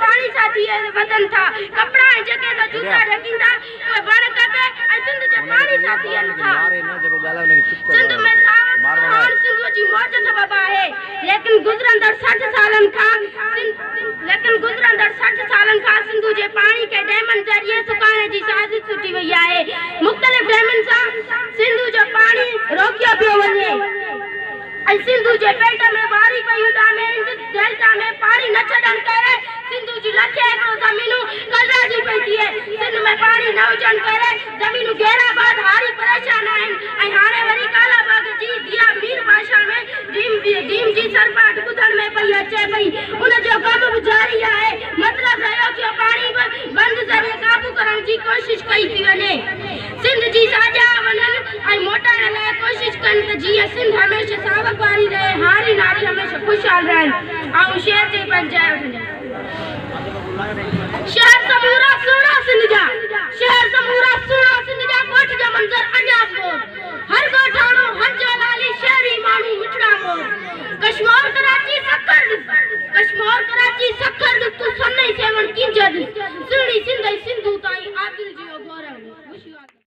پاڻي سان ٿي وڌن ٿا. ڪپڙا ۽ جيڪي اسان جوتا ڍڪين ٿا اهي وڻ ڪپي ۽ سنڌ جي پاڻي سان ٿين ٿا. سنڌ ۾ ساوڪ سهاڻ سنڌوء جي موج سبب آهي. ليڪن گذرندڙ 60 سالن کان ليڪن گذرندڙ 60 سالن کان سنڌو جي پاڻي کي ڊيمن ذريعي سڪائڻ جي سازش سٽي وئي آهي. مختلف ڊيمن سان سنڌو جو پاڻي روڪيو پيو وڃي ۽ سنڌو جي پيٽ ۾ واري پئي اڏامي. انڊس ڊيلٽا ۾ پاڻي نه ڇڏڻ ڪري سنڌو جي لکين ايڪڙ زمينون ڪلراجي پئي ٿئي. سنڌ ۾ پاڻي نه هجڻ ڪري زمينون غيرآباد، هاري پريشان آهن ۽ هاڻي وري ڪالاباغ جي ديا مير بادشاهه ۾ ڊيم جي سرپاٽ ٻڌڻ ۾ پئي اچي پئي، ان جو ڪم به جاري آهي، مطلب رهيو کيو پاڻي به بند ذريعي قابو ڪرڻ جي ڪوشش ڪئي پئي وڃي. سنڌ جي ساڄاهه وڃن ۽ موٽائڻ لاء ڪوشش ڪن ته جيئن سنڌ هميشه ساوڪ واري رهي، هاري ناري هميشه خوشحال رهن. آئون شعر چئي پنهنجي جاء وٺنديس. شهر سمورا سهڻا سنڌ جا، شهر سمورا سهڻا سنڌ جا، ڳوٺ جا منظر اڃا به مور. هر ڳوٺاڻو هنج حلالي، شهري ماڻهو مٺڙا مور. ڪشمور ڪراچي سکر ڏس، ڪشمور ڪراچي سکر ڏس، تون سنهي.